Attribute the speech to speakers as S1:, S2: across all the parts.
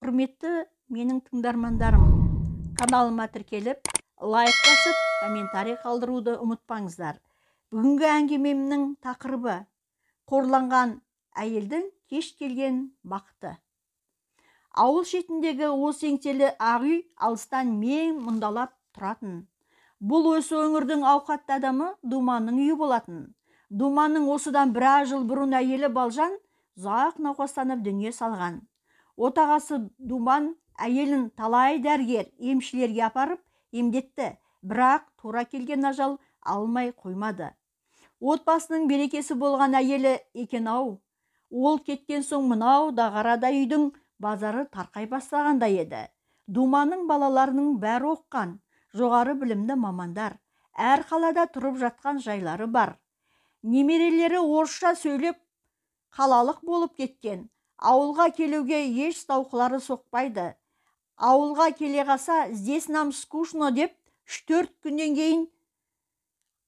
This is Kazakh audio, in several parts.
S1: Құрметті менің тыңдармандарым, каналыма тіркеліп, лайк басып, комментарий қалдыруды ұмытпаңыздар. Бүгінгі әңгімемнің тақырыбы қорланған әйелдің кеш келген бақыты. Ауыл шетіндегі осы еңселі ақ үй алыстан мең мұндалап тұратын. Бұл осы өңірдің ауқатты адамы Думанның үйі болатын. Думанның осыдан біраз жыл бұрын әйелі Балжан ұзақ науқастанып дүние салған. Отағасы Думан әйелін талай дәрігер, емшілерге апарып емдетті, бірақ тура келген ажал алмай қоймады. Отбасының берекесі болған әйелі екен-ау. Ол кеткен соң мынау дағарадай үйдің базары тарқай бастағандай еді. Думанның балаларының бәрі оқыған, жоғары білімді мамандар, әр қалада тұрып жатқан жайлары бар. Немерелері орысша сөйлеп қалалық болып кеткен. Ауылға келуге еш зауқылары соқпайды. Ауылға келе қалса, здесь нам скучно деп 3-4 күннен кейін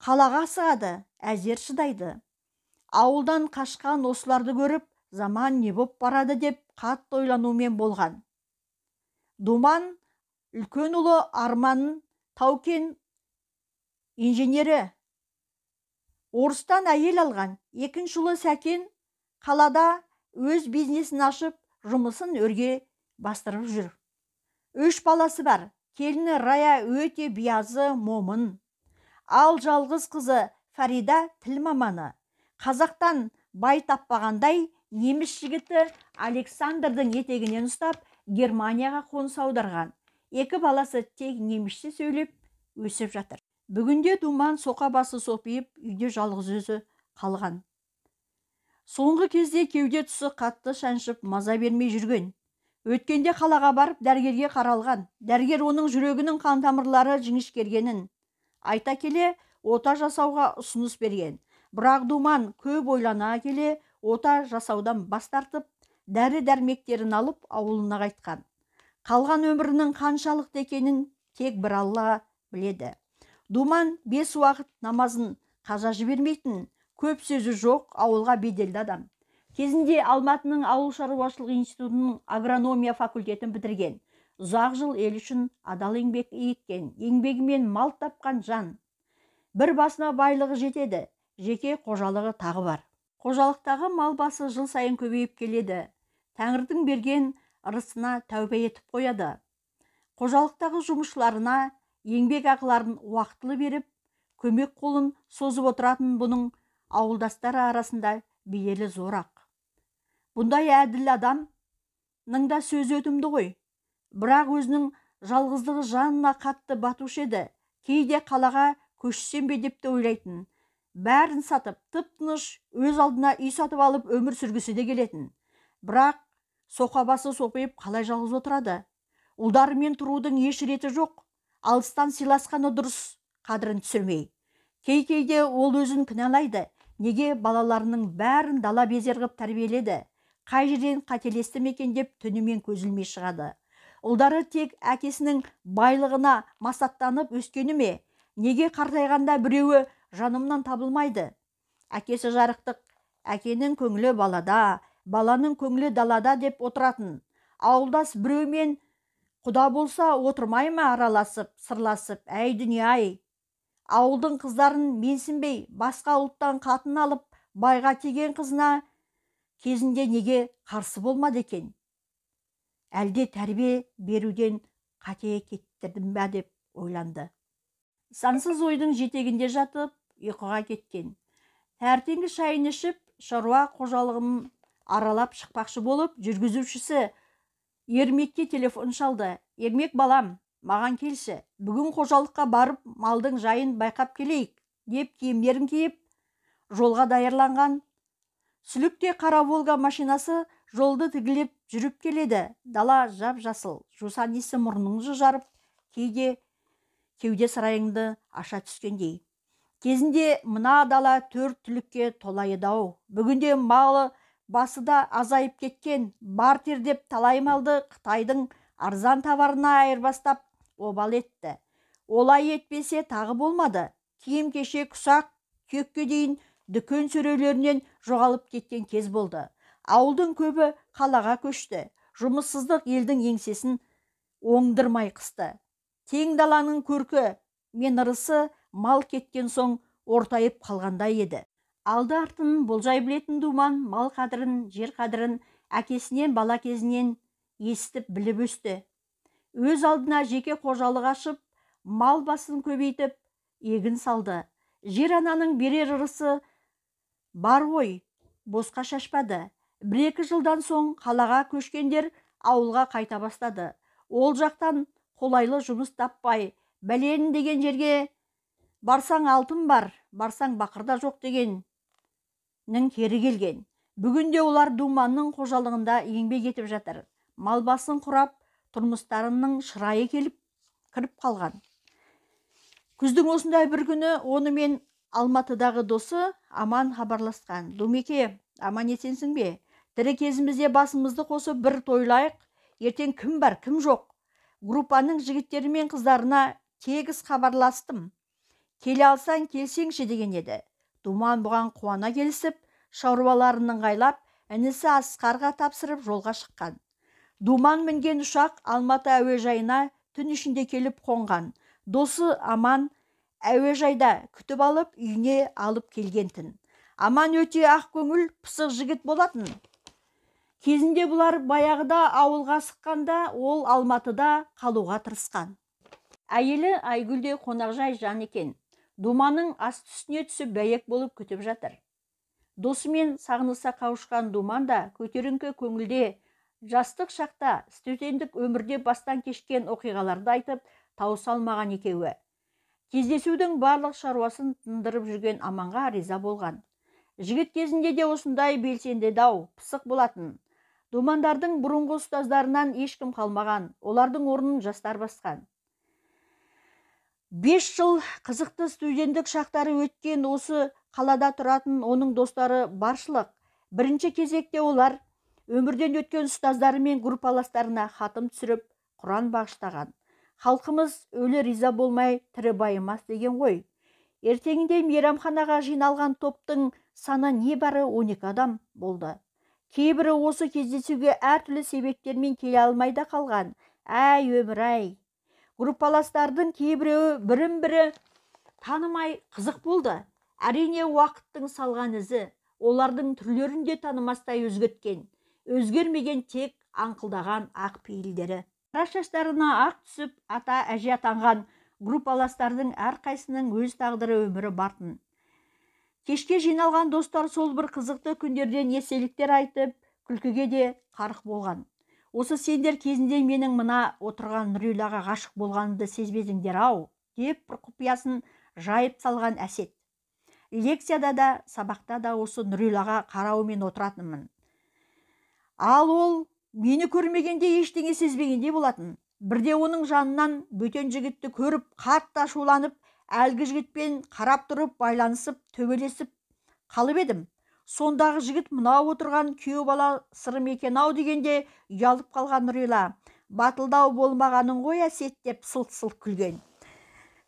S1: қалаға асығады, әзер шыдайды. Ауылдан қашқан осыларды көріп, заман не боп барады деп қатты ойланумен болған. Думан үлкен ұлы Арман тау-кен инженері, орыстан әйел алған. Екінші ұлы Сәкен қалада өз бизнесін ашып, жұмысын өрге бастырып жүр. 3 баласы бар. Келіні Рая өте биязы, момын. Ал жалғыз қызы Фарида тіл маманы. Қазақтан бай таппағандай неміс жігіті Александрдың етегінен ұстап, Германияға қоныс аударған. 2 баласы тек немісше сөйлеп өсіп жатыр. Бүгінде Думан соқа басы сопиып, үйде жалғыз өзі қалған. Соңғы кезде кеуде тұсы қатты шаншып, маза бермей жүрген. Өткенде қалаға барып дәрігерге қаралған. Дәрігер оның жүрегінің қан тамырлары жіңішкергенін айта келе ота жасауға ұсыныс берген. Бірақ Думан көп ойлана келе ота жасаудан бас тартып, дәрі-дәрмектерін алып ауылына қайтқан. Қалған өмірінің қаншалықты екенін тек бір Алла біледі. Думан 5 уақыт намазын қаза жібермейтін, көп сөзі жоқ, ауылға беделді адам. Кезінде Алматының ауыл шаруашылығы институтының агрономия факультетін бітірген. Ұзақ жыл ел үшін адал еңбек еткен, еңбегімен мал тапқан жан. Бір басына байлығы жетеді, жеке қожалығы тағы бар. Қожалықтағы мал басы жыл сайын көбейіп келеді. Тәңірдің берген ырысына тәубе етіп қояды. Қожалықтағы жұмысшыларына еңбек ақыларын уақытылы беріп, көмек қолын созып отыратын бұның ауылдастары арасында беделі зор-ақ. Бұндай әділ адамның да сөзі өтімді ғой. Бірақ өзінің жалғыздығы жанына қатты батушы еді. Кейде қалаға көшсем бе деп те ойлайтын. Бәрін сатып, тып-тыныш өз алдына үй сатып алып өмір сүргісі де келетін. Бірақ соқа басы сопиып қалай жалғыз отырады? Ұлдарымен тұрудың еш реті жоқ. Алыстан сыйласқаны дұрыс, қадірін түсірмей. Кей-кейде ол өзін кінәлайды. Неге балаларының бәрін дала безер қып тәрбиеледі? Қай жерден қателестім екен деп түнімен көз ілмей шығады. Ұлдары тек әкесінің байлығына масаттанып өскені ме? Неге қартайғанда біреуі жанымнан табылмайды? Әкесі жарықтық, әкенің көңілі балада, баланың көңілі далада деп отыратын. Ауылдас біреумен құда болса отырмай ма араласып, сырласып, әй дүние-ай. Ауылдың қыздарын менсінбей, басқа ұлттан қатын алып, байға тиген қызына кезінде неге қарсы болмады екен? Әлде тәрбие беруден қате кеттірдім бе деп ойланды. Сансыз ойдың жетегінде жатып, ұйқыға кеткен. Таңертеңгі шайын ішіп, шаруа қожалығын аралап шықпақшы болып, жүргізушісі Ермекке телефон шалды. Ермек балам, маған келші, бүгін қожалыққа барып малдың жайын байқап келейік, деп киімдерін киіп, жолға даярланған. Сүлікте қара Волга машинасы жолды тігілеп жүріп келеді. Дала жап-жасыл, жусан иісі мұрныңды жарып, кейде кеуде сарайыңды аша түскендей. Кезінде мына дала 4 түлікке тола еді-ау. Бүгінде малы басы да азайып кеткен, бартер деп талай малды Қытайдың арзан товарына айырбастап обал етті. Олай етпесе тағы болмады. Киім-кешек, ұсақ күйекке дейін дүкен сөрелерінен жоғалып кеткен кез болды. Ауылдың көбі қалаға көшті. Жұмыссыздық елдің еңсесін оңдырмай қысты. Кең даланың көркі мен ырысы мал кеткен соң ортайып қалғандай еді. Алды артын болжай білетін Думан мал қадірін, жер қадірін әкесінен бала кезінен естіп біліп өсті. Өз алдына жеке қожалық ашып, мал басын көбейтіп, егін салды. Жер ананың берер ырысы бар ғой, босқа шашпады. 1-2 жылдан соң қалаға көшкендер ауылға қайта бастады. Ол жақтан қолайлы жұмыс таппай, бәлен деген жерге барсаң алтын бар, барсаң бақыр да жоқ дегеннің кері келген. Бүгінде олар Думанның қожалығында еңбек етіп жатыр. Мал басын құрап, тұрмыстарының шырайы келіп кіріп қалған. Күздің осындай бір күні онымен Алматыдағы досы Аман хабарласқан. Думеке, аман есенсің бе? Тірі кезімізде басымызды қосып бір тойлайық. Ертең кім бар, кім жоқ? Группаның жігіттері мен қыздарына тегіс хабарластым. Келе алсаң, келсеңші деген еді. Думан бұған қуана келісіп, шаруаларын ыңғайлап, інісі Асқарға тапсырып жолға шыққан. Думан мінген ұшақ Алматы әуежайына түн ішінде келіп қонған. Досы Аман әуежайда күтіп алып, үйіне алып келгентін. Аман өте ақ көңіл, пысық жігіт болатын. Кезінде бұлар баяғыда ауылға сыққанда, ол Алматыда қалуға тырысқан. Әйелі Айгүл де қонақжай жан екен. Думанның асты үстіне түсіп бәйек болып күтіп жатыр. Досымен сағыныса қауышқан Думан да көтеріңкі көңілде, жастық шақта студенттік өмірде бастан кешкен оқиғаларды айтып, тауыса алмаған екеуі. Кездесудің барлық шаруасын тындырып жүрген Аманға риза болған. Жігіт кезінде де осындай белсенді дау, пысық болатын. Думандардың бұрынғы ұстаздарынан ешкім қалмаған, олардың орнын жастар басқан. 5 жыл қызықты студенттік шақтары өткен осы қалада тұратын оның достары баршылық. Бірінші кезекте олар өмірден өткен ұстаздары мен группаластарына хатым түсіріп, Құран бағыштаған. Халқымыз өлі риза болмай, тірі байымас деген ғой. Ертеңінде мейрамханаға жиналған топтың саны небәрі 12 адам болды. Кейбірі осы кездесуге әртүрлі себептермен келе алмай да қалған. Әй, өмір ай! Группаластардың кейбіреуі бірін-бірі танымай қызық болды. Әрине уақыттың салған ізі олардың түрлерін де танымастай өзгерткен. Өзгермеген тек аңқылдаған ақ пейілдері. Қара шаштарына ақ түсіп, ата әже атанған группаластардың әрқайсының өз тағдыры өмірі бартын. Кешке жиналған достар сол бір қызықты күндерден естеліктер айтып, күлкіге де қарық болған. Осы сендер кезінде менің мына отырған Нұрилаға ғашық болғанымды сезбедіңдер ау, деп бір құпиясын жайып салған Әсет. Лекцияда да, сабақта да осы Нұрилаға қараумен отыратынмын. Ал ол мені көрмегенде ештеңе сезбегендей болатын. Бірде оның жанынан бөтен жігітті көріп, қатты ашуланып, әлгі жігітпен қарап тұрып, байланысып, төбелесіп қалып едім. Сондағы жігіт мынау отырған күйеу бала сырым екен ау дегенде ұялып қалған Нұрила, батылдау болмағаның ғой Әсет деп сылт-сылт күлген.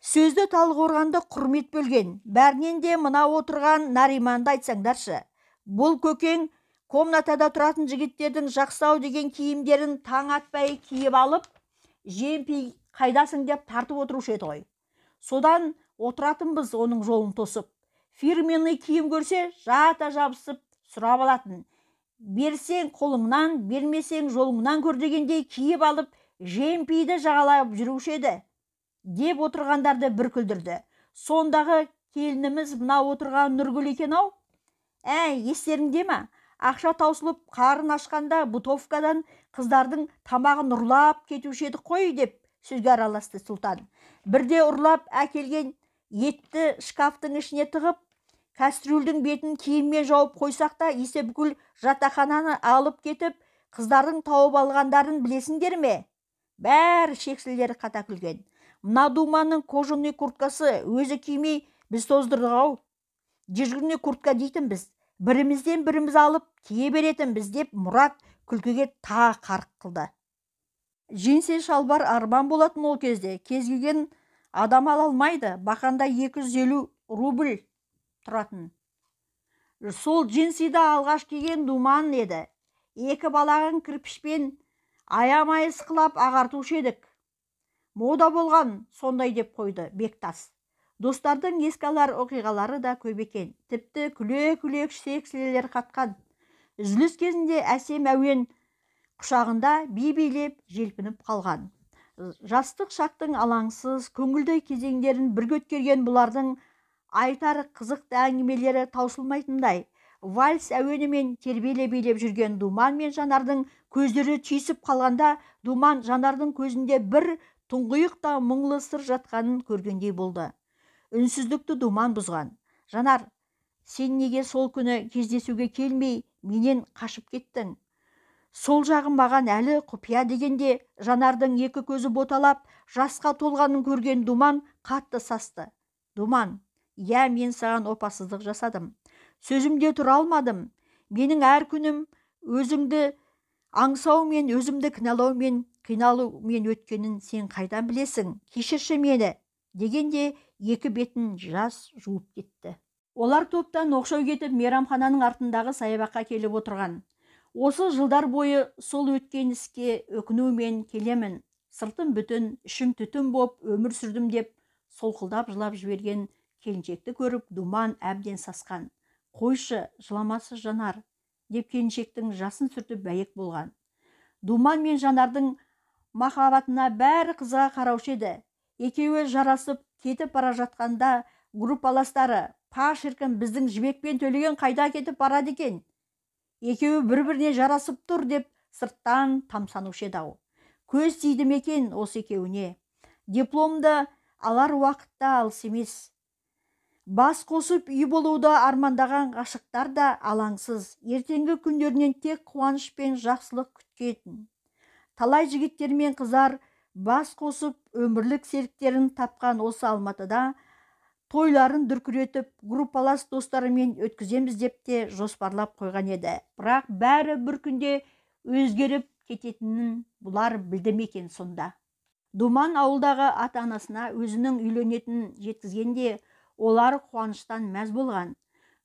S1: Сөзді Талдықорғанды құрмет бөлген. Бәрінен де мынау отырған Нариманды айтсаңдаршы. Бұл көкең комнатада тұратын жігіттердің жақсы-ау деген киімдерін таң атпай киіп алып, жемпей қайдасың деп тартып отырушы еді ғой. Содан отыратынбыз оның жолын тосып. Фирменный киім көрсе, жата жабысып сұрап алатын. Берсең қолыңнан, бермесең жолыңнан көр дегендей киіп алып, жемпейді жағалап жүруші еді, деп отырғандарды бір күлдірді. Сондағы келініміз мына отырған Нұргүл екен ау. Әй, естеріңде ме? Ақша таусылып қарын ашқанда бутовкадан қыздардың тамағын ұрлап кетуші едік қой деп сөзге араласты Сұлтан. Бірде ұрлап әкелген етті шкафтың ішіне тығып, кастрюльдің бетін киіммен жауып қойсақ та, есе бүкіл жатақхананы алып кетіп, қыздардың тауып алғандарын білесіңдер ме? Бәрі шексілдері қата күлген. Мына Думанның кожаный курткасы өзі кимей біз тоздырдық ау. Дежурный куртка дейтін біз. Бірімізден біріміз алып кие беретінбіз деп Мұрат күлкіге тағы қарық қылды. Жеңсе шалбар арман болатын ол кезде. Кез келген адам ала алмайды. Бақанда 250 рубль тұратын. Сол джинсиді алғаш киген Думан еді. Екі балағын кірпішпен Аямай ысқылап ағартушы едік. Мода болған сондай деп қойды Бектас. Достардың еске алар оқиғалары да көп екен. Тіпті күле-күле сексілелер қатқан. Үзіліс кезінде әсем әуен құшағында би билеп желпініп қалған. Жастық шақтың алаңсыз, көңілді кезеңдерін бірге өткерген бұлардың айтар қызықты әңгімелері таусылмайтындай. Вальс әуенімен тербеле билеп жүрген Думан мен Жанардың көздері түйісіп қалғанда, Думан Жанардың көзінде бір тұңғиық та мұңлы сыр жатқанын көргендей болды. Үнсіздікті Думан бұзған. Жанар, сен неге сол күні кездесуге келмей, менен қашып кеттің? Сол жағым маған әлі құпия дегенде, Жанардың екі көзі боталап, жасқа толғанын көрген Думан қатты састы. Думан, иә, мен саған опасыздық жасадым. Сөзімде тұра алмадым. Менің әр күнім өзіңді аңсаумен, өзімді кінәлаумен, қиналумен өткенін сен қайдан білесің? Кешірші мені, дегенде екі бетін жас жуып кетті. Олар топтан оқшау кетіп, мейрамхананың артындағы саябаққа келіп отырған. Осы жылдар бойы сол өткен іске өкінумен келемін. Сыртым бүтін, ішім түтін боп өмір сүрдім деп солқылдап жылап жіберген келіншекті көріп, Думан әбден сасқан. Қойшы, жыламасы Жанар, деп келіншектің жасын сүртіп бәйек болған. Думан мен Жанардың махаббатына бәрі қызыға қараушы еді. Екеуі жарасып кетіп бара жатқанда группаластары, па шіркін, біздің Жібекпен Төлеген қайда кетіп барады екен? Екеуі бір-біріне жарасып тұр деп сырттан тамсанушы еді-ау. Көз тиді ме екен осы екеуіне? Дипломды алар уақытта алыс емес. Бас қосып үй болуды армандаған ғашықтар да алаңсыз, ертеңгі күндерінен тек қуаныш пен жақсылық күткен. Талай жігіттер мен қыздар бас қосып өмірлік серіктерін тапқан осы Алматыда тойларын дүркіретіп, группалас достарымен өткіземіз деп те жоспарлап қойған еді. Бірақ бәрі бір күнде өзгеріп кететінін бұлар білді ме екен сонда? Думан ауылдағы ата-анасына өзінің үйленетінін жеткізгенде, олар қуаныштан мәз болған.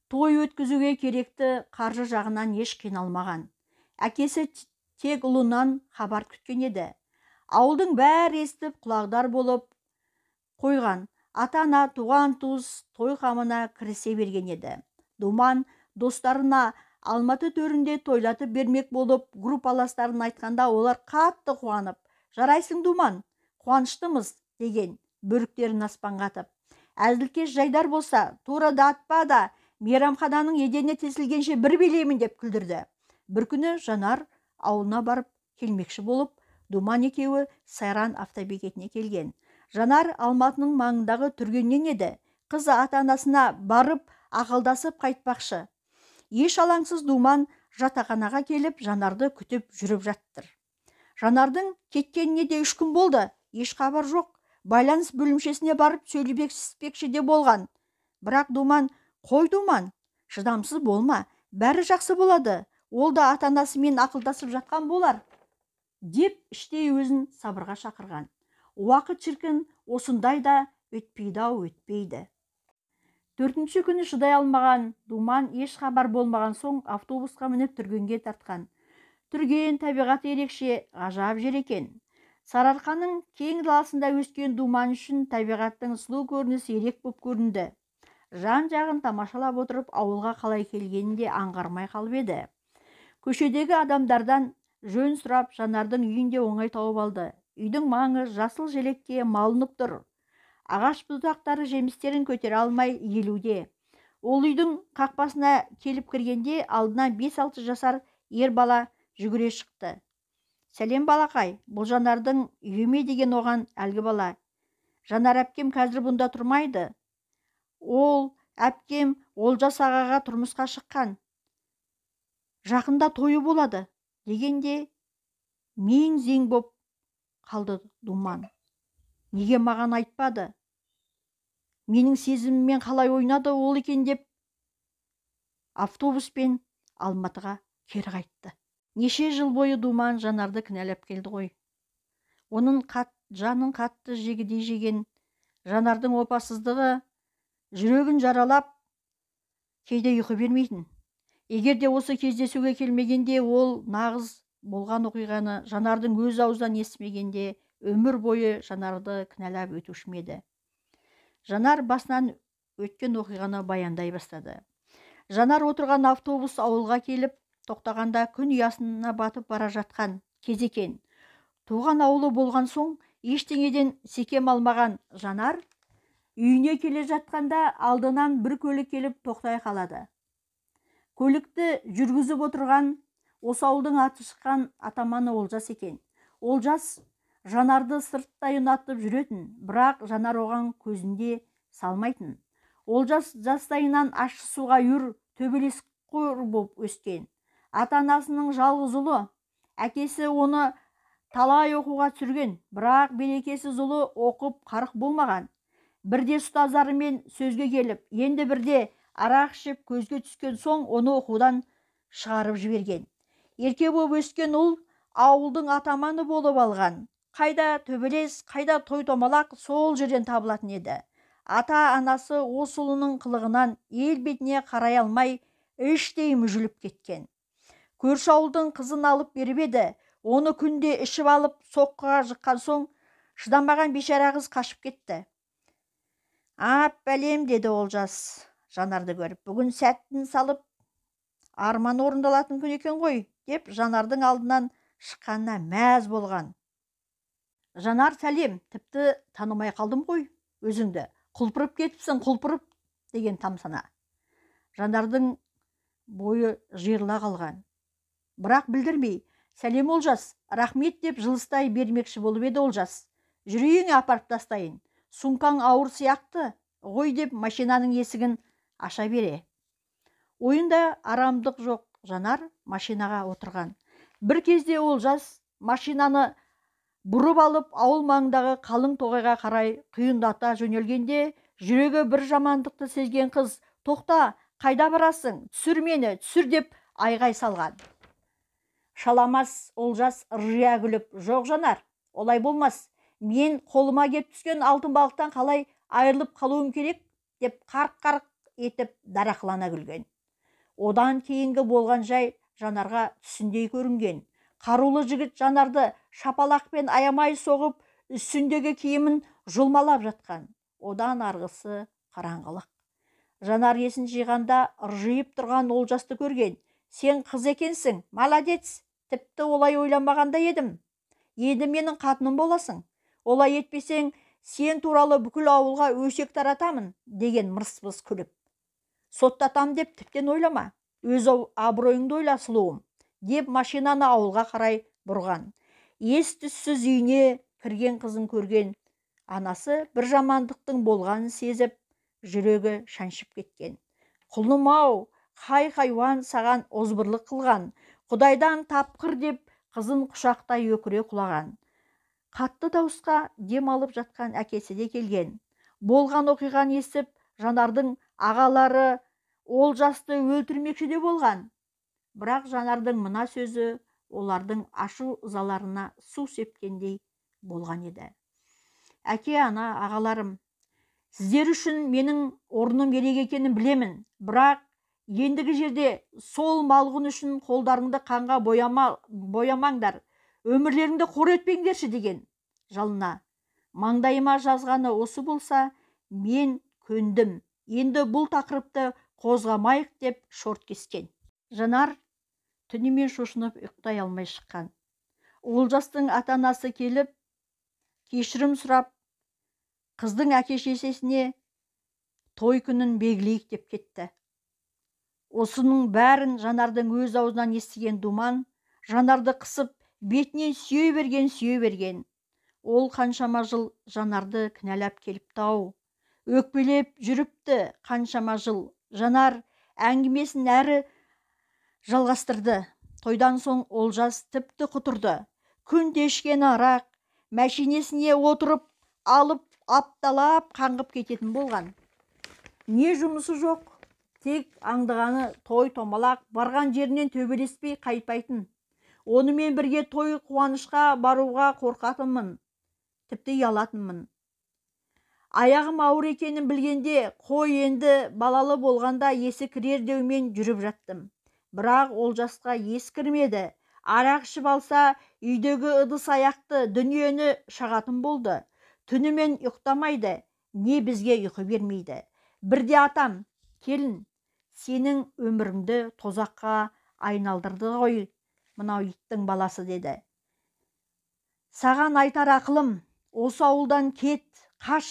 S1: Той өткізуге керекті қаржы жағынан еш қиналмаған. Әкесі тек ұлынан хабар күткен еді. Ауылдың бәрі естіп құлағдар болып қойған. Ата-ана, туған туыс той қамына кірісе берген еді. Думан достарына Алматы төрінде тойлатып бермек болып группаластарын айтқанда, олар қатты қуанып, «Жарайсың, Думан, қуаныштымыз», деген бөріктерін аспанға атып. Әзілкеш жайдар болса, тура да атпа да, мейрамхананың едені тесілгенше бір билеймін деп күлдірді. Бір күні Жанар ауылына барып келмекші болып, Думан екеуі Сайран автобекетіне келген. Жанар Алматының маңындағы Түргеннен еді. Қызы ата-анасына барып ақылдасып қайтпақшы. Еш алаңсыз Думан жатақханаға келіп, Жанарды күтіп жүріп жаттыр. Жанардың кеткеніне де 3 күн болды, еш хабар жоқ. Байланыс бөлімшесіне барып сөйлеспекші де болған. Бірақ Думан, қой Думан, шыдамсыз болма, бәрі жақсы болады. Ол да ата-анасымен ақылдасып жатқан болар, деп іштей өзін сабырға шақырған. Уақыт шіркін осындай да өтпейді-ау, өтпейді. 4-ші күні шыдай алмаған Думан еш хабар болмаған соң автобусқа мініп Түргенге тартқан. Түрген табиғаты ерекше ғажап жер екен. Сарыарқаның кең даласында өскен Думан үшін табиғаттың сұлу көрінісі ерек боп көрінді. Жан-жағын тамашалап отырып ауылға қалай келгенін де аңғармай қалып еді. Көшедегі адамдардан жөн сұрап Жанардың үйін де оңай тауып алды. Үйдің маңы жасыл желекке малынып тұр. Ағаш бұтақтары жемістерін көтере алмай иілуде. Ол үйдің қақпасына келіп кіргенде алдынан 5-6 жасар ер бала жүгіре шықты. Сәлем балақай, бұл Жанардың үйі ме деген оған әлгі бала. Жанар әпкем қазір бұнда тұрмайды. Ол әпкем Олжас ағаға тұрмысқа шыққан. Жақында тойы болады дегенде мең-зең боп қалды Думан. Неге маған айтпады? Менің сезіміммен қалай ойнады ол екен деп автобуспен Алматыға кері қайтты. Неше жыл бойы Думан Жанарды кінәлап келді ғой. Оның жанын қатты жегідей жеген Жанардың опасыздығы жүрегін жаралап, кейде ұйқы бермейтін. Егер де осы кездесуге келмегенде ол нағыз Болған оқиғаны Жанардың өз аузынан естімегенде өмір бойы Жанарды кінәлап өтуші ме еді? Жанар басынан өткен оқиғаны баяндай бастады. Жанар отырған автобус ауылға келіп тоқтағанда күн ұясына батып бара жатқан кез екен. Туған ауылы болған соң ештеңеден секем алмаған Жанар үйіне келе жатқанда алдынан бір көлік келіп тоқтай қалады. Көлікті жүргізіп отырған осы ауылдың аты шыққан атаманы Олжас екен. Олжас Жанарды сырттай ұнатып жүретін, бірақ Жанар оған көзінде салмайтын. Олжас жастайынан ащы суға үйір, төбелесқор болып өскен. Ата-анасының жалғыз ұлы, әкесі оны талай оқуға түсірген, бірақ берекесіз ұлы оқып қарық болмаған. Бірде ұстаздарымен сөзге келіп, енді бірде арақ ішіп көзге түскен соң оны оқудан шығарып жіберген. Ерке болып өскен ұл ауылдың атаманы болып алған. Қайда төбелес, қайда той томалақ сол жерден табылатын еді. Ата-анасы осы ұлының қылығынан ел бетіне қарай алмай іштей мүжіліп кеткен. Көрші ауылдың қызын алып беріп еді, оны күнде ішіп алып соққыға жыққан соң шыдамаған бейшара қыз қашып кетті. Ап бәлем, деді Олжас Жанарды көріп, бүгін сәттін салып арман орындалатын күн екен ғой, деп Жанардың алдынан шыққанына мәз болған. Жанар, сәлем, тіпті танымай қалдым ғой өзіңді. Құлпырып кетіпсің, құлпырып, деген тамсана. Жанардың бойы жиырыла қалған. Бірақ білдірмей, сәлем Олжас, рахмет деп жылыстай бермекші болып еді Олжас. Жүр үйіңе апарып тастайын, сумкаң ауыр сияқты ғой, деп машинаның есігін аша бере. Ойында арамдық жоқ, Жанар машинаға отырған. Бір кезде Олжас машинаны бұрып алып, ауыл маңындағы қалың тоғайға қарай құйындата жөнелгенде, жүрегі бір жамандықты сезген қыз, тоқта, қайда барасың, түсір мені, түсір деп айғай салған. Шаламас Олжас ыржия күліп, жоқ Жанар, олай болмас, мен қолыма кеп түскен алтын балықтан қалай айырылып қалуым керек, деп қарқ-қарқ етіп дарақылана күлген. Одан кейінгі болған жай Жанарға түсіндей көрінген. Қарулы жігіт Жанарды шапалақпен аямай соғып, үстіндегі киімін жұлмалап жатқан. Одан арғысы қараңғылық. Жанар есін жиғанда ыржиып тұрған Олжасты көрген. Сен қыз екенсің, молодец, тіпті олай ойламағанда едім. Енді менің қатыным боласың. Олай етпесең, сен туралы бүкіл ауылға өсек таратамын, деген мырс-мырс күліп. Соттатам деп тіптен ойлама, өз абыройыңды ойла, сұлуым, деп машинаны ауылға қарай бұрған. Ес түссіз үйіне кірген қызын көрген анасы бір жамандықтың болғанын сезіп, жүрегі шаншып кеткен. Құлыным-ау, қай хайуан саған озбырлық қылған, Құдайдан тапқыр, деп қызын құшақтай өкіре құлаған. Қатты дауысқа дем алып жатқан әкесі де келген. Болған оқиғаны естіп, Жанардың ағалары Олжасты өлтірмекші де болған. Бірақ Жанардың мына сөзі олардың ашу ызаларына су сепкендей болған еді. Әке, ана, ағаларым, сіздер үшін менің орным ерек екенін білемін, бірақ ендігі жерде сол малғұн үшін қолдарыңды қанға боямаңдар, өмірлеріңді қор етпеңдерші, деген жалына. Маңдайыма жазғаны осы болса, мен көндім. Енді бұл тақырыпты қозғамайық, деп шорт кескен. Жанар түнімен шошынып ұйықтай алмай шыққан. Олжастың ата-анасы келіп, кешірім сұрап, қыздың әке-шешесіне той күнін белгілейік деп кетті. Осының бәрін Жанардың өз аузынан естіген Думан Жанарды қысып, бетінен сүйе берген, сүйе берген. Ол қаншама жыл Жанарды кінәлап келіпті-ау. Өкпелеп жүріпті қаншама жыл. Жанар әңгімесін әрі жалғастырды. Тойдан соң Олжас тіпті құтырды. Күнде ішкен арақ, мәшинесіне отырып алып, апталап қаңғып кететін болған. Не жұмысы жоқ, тек аңдығаны той томалақ, барған жерінен төбелеспей қайтпайтын. Онымен бірге той қуанышқа баруға қорқатынмын, тіпті ұялатынмын. Аяғым ауыр екенін білгенде, қой енді балалы болғанда есі кірер деумен жүріп жаттым. Бірақ Олжасқа ес кірмеді. Арақ ішіп алса, үйдегі ыдыс аяқты, дүниені шағатын болды. Түнімен ұйықтамайды, не бізге ұйқы бермейді. Бірде атам, келін, сенің өміріңді тозаққа айналдырды ғой мынау иттің баласы деді. Саған айтар ақылым, осы ауылдан кет, қаш,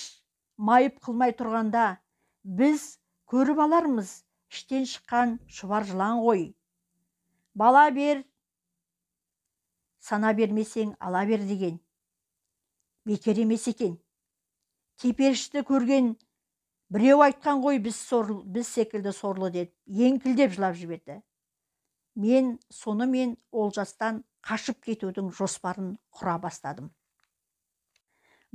S1: майып қылмай тұрғанда біз көріп алармыз, іштен шыққан шұбар жылан ғой. Бала бер, сана бермесең ала бер деген бекер емес екен. Теперішті көрген біреу айтқан ғой, біз секілді сорлы деп еңкілдеп жылап жіберді. Мен сонымен Олжастан қашып кетудің жоспарын құра бастадым.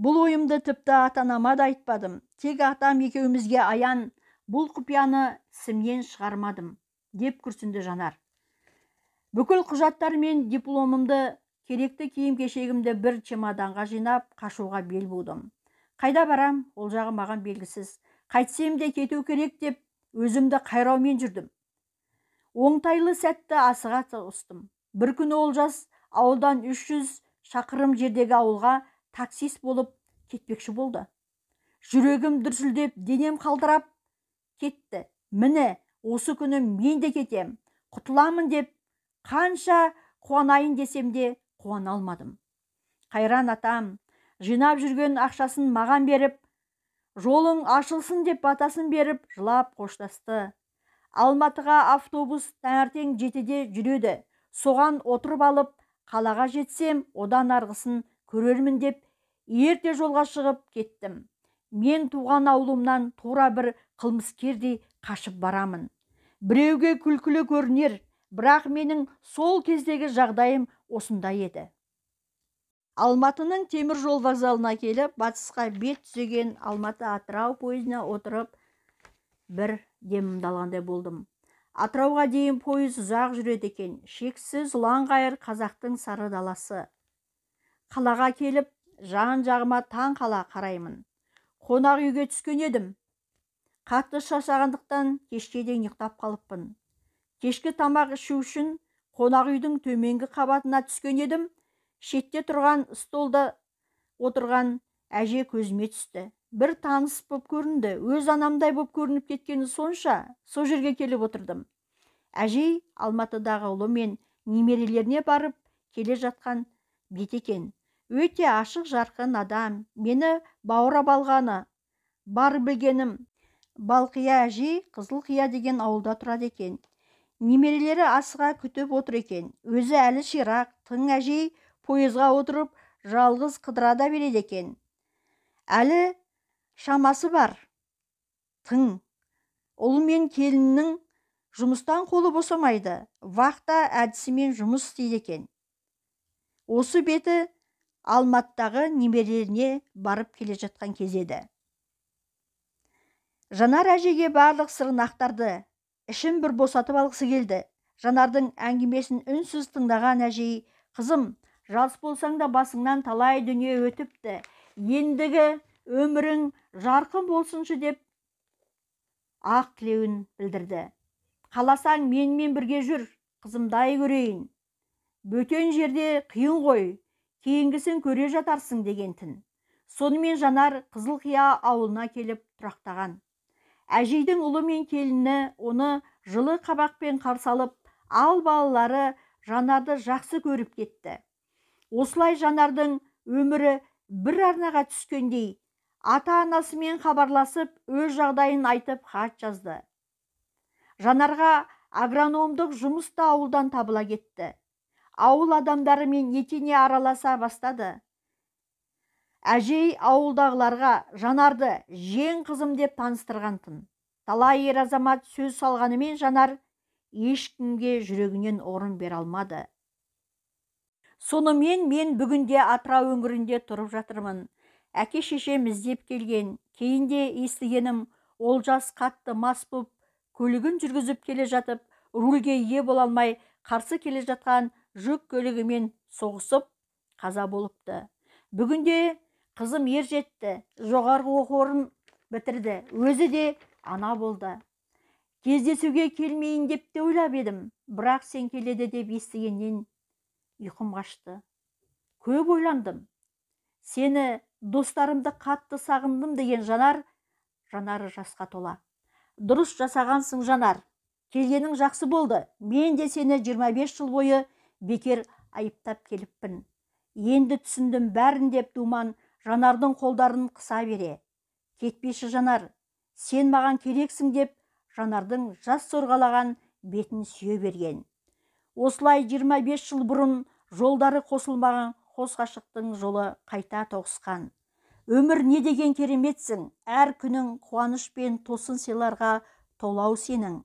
S1: Бұл ойымды тіпті ата-анама да айтпадым. Тек атам екеумізге аян, бұл құпияны тісімнен шығармадым, деп күрсінді Жанар. Бүкіл құжаттар мен дипломымды, керекті киім-кешегімді бір чемоданға жинап, қашуға бел будым. Қайда барам, ол жағы маған белгісіз. Қайтсем де кету керек деп өзімді қайраумен жүрдім. Оңтайлы сәтті асыға тосттым. Бір күні Олжас ауылдан 300 шақырым жердегі ауылға таксист болып кетпекші болды. Жүрегім дүрсілдеп, денем қалтырап кетті. Міне, осы күні мен де кетем, құтыламын деп қанша қуанайын десем де қуана алмадым. Қайран атам, жинап жүрген ақшасын маған беріп, жолың ашылсын деп батасын беріп, жылап қоштасты. Алматыға автобус таңертең 7-де жүреді. Соған отырып алып, қалаға жетсем, одан арғысын көрермін деп ерте жолға шығып кеттім. Мен туған ауылымнан тура бір қылмыскердей қашып барамын. Біреуге күлкілі көрінер, бірақ менің сол кездегі жағдайым осындай еді. Алматының темір жол вокзалына келіп, батысқа бет түзеген Алматы-Атырау пойызына отырып, бір демімді алғандай болдым. Атырауға дейін пойыз ұзақ жүреді екен. Шексіз ұлан-ғайыр қазақтың сары даласы. Қалаға келіп, жан-жағыма таң қала қараймын. Қонақ үйге түскен едім. Қатты шаршағандықтан кешке дейін ұйықтап қалыппын. Кешкі тамақ ішу үшін қонақ үйдің төменгі қабатына түскен едім. Шетте тұрған столда отырған әже көзіме түсті. Бір таныс боп көрінді, өз анамдай боп көрініп кеткені сонша, сол жерге келіп отырдым. Әжей Алматыдағы ұлы мен немерелеріне барып келе жатқан бет екен. Өте ашық жарқын адам, мені баурап алғаны, бар білгенім. Балқия әжей Қызылқия деген ауылда тұрады екен. Немерелері асыға күтіп отыр екен. Өзі әлі ширақ, тың әжей пойызға отырып жалғыз қыдыра да береді екен. Әлі шамасы бар. Тың. Ұл мен келіннің жұмыстан қолы босамайды. Вахта әдісімен жұмыс істейді екен. Осы беті Алматыдағы немерелеріне барып келе жатқан кез еді. Жанар әжеге барлық сырын ақтарды. Ішін бір босатып алғысы келді. Жанардың әңгімесін үнсіз тыңдаған әжей, қызым, жас болсаң да басыңнан талай дүние өтіпті. Ендігі өмірің жарқын болсыншы деп ақ тілеуін білдірді. Қаласаң менімен бірге жүр, қызымдай көрейін. Бөтен жерде қиын ғой, кейінгісін көре жатарсың деген тін. Сонымен Жанар Қызылқия ауылына келіп тұрақтаған. Әжейдің ұлы мен келіні оны жылы қабақпен қарсы алып, ал балалары Жанарды жақсы көріп кетті. Осылай Жанардың өмірі бір арнаға түскендей, ата-анасымен хабарласып, өз жағдайын айтып хат жазды. Жанарға агрономдық жұмыс та ауылдан табыла кетті. Ауыл адамдарымен етене араласа бастады. Әжей ауылдағыларға Жанарды жең қызым деп таныстырған-тын. Талай ер азамат сөз салғанымен Жанар ешкімге жүрегінен орын бере алмады. Сонымен мен бүгінде Атырау өңірінде тұрып жатырмын. Әке шешем іздеп келген. Кейінде естігенім, Олжас қатты мас боп, көлігін жүргізіп келе жатып, рульге ие бола алмай, қарсы келе жатқан жүк көлігімен соғысып, қаза болыпты. Бүгінде қызым ер жетті, жоғарғы оқу орнын бітірді, өзі де ана болды. Кездесуге келмейін деп те ойлап едім, бірақ сен келеді деп естігеннен Ұйқым қашты. Көп ойландым. Сені, достарымды қатты сағындым, деген Жанар, жанары жасқа тола. Дұрыс жасағансың, Жанар. Келгенің жақсы болды. Мен де сені 25 жыл бойы бекер айыптап келіппін. Енді түсіндім бәрін, деп Думан Жанардың қолдарын қыса бере. Кетпеші, Жанар, сен маған керексің, деп Жанардың жас сорғалаған бетін сүйе берген. Осылай 25 жыл бұрын жолдары қосылмаған қос ғашықтың жолы қайта тоғысқан. Өмір, не деген кереметсің, әр күнің қуаныш пен тосын сыйларға толау сенің.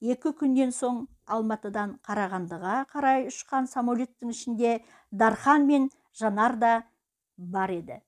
S1: 2 күннен соң Алматыдан Қарағандыға қарай ұшқан самолеттің ішінде Дархан мен Жанар да бар еді.